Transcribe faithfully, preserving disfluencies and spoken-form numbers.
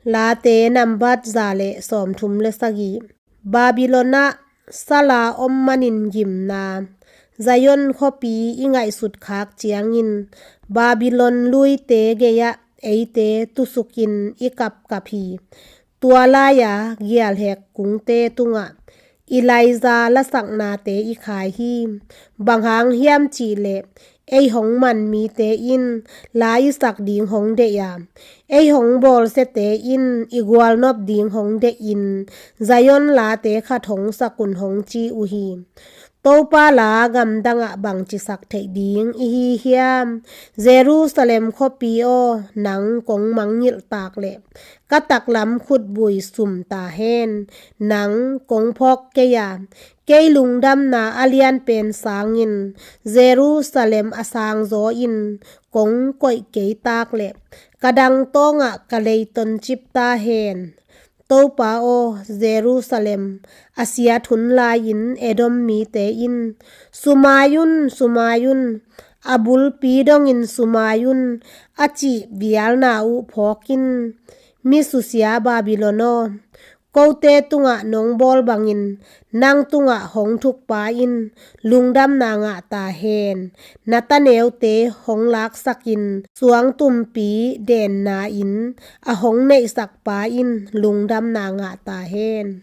Late nambat za le sawmthum le sagih. Babylon ah sala om manin gimna. Zion khuapi i ngaihsut khak ciangin Babylon luite gei-ah eite tusukin i kapkap hi. Tua lai-a gialhek kungte tungah Elijah lasaknate i khai hi. Bang hang hiam cihleh ei hong man mite in la i sak ding hong deih a, ei hong bawlsiate in i gualnop ding hong deihin Zion late khat hong sakun hong ci uh hi. Topa la gamdangah bangci sak theih ding i hi hiam? Jerusalem khuapi aw, nang kong mangngilh tak leh ka taklam khutbui sum ta hen. Nang kong phawk kei a, kei lungdamna a lianpen sangin Jerusalem a sangzaw in kong koih kei tak leh ka dangtawngah ka leiton cip ta hen. Topa aw, Jerusalem a siat hun lai-in Edom mite in, sumai un, sumai un, a bulpi dongin sumai un, a cih vialna uh phawk in. Mi susia Babylon aw, kote tungah nong bawl bangin nang tungah hong thukpa in lungdamna ngah ta hen. Na taneute hong laksakin suangtumpi denna-in a hong neihsakpa in lungdamna ngah ta hen.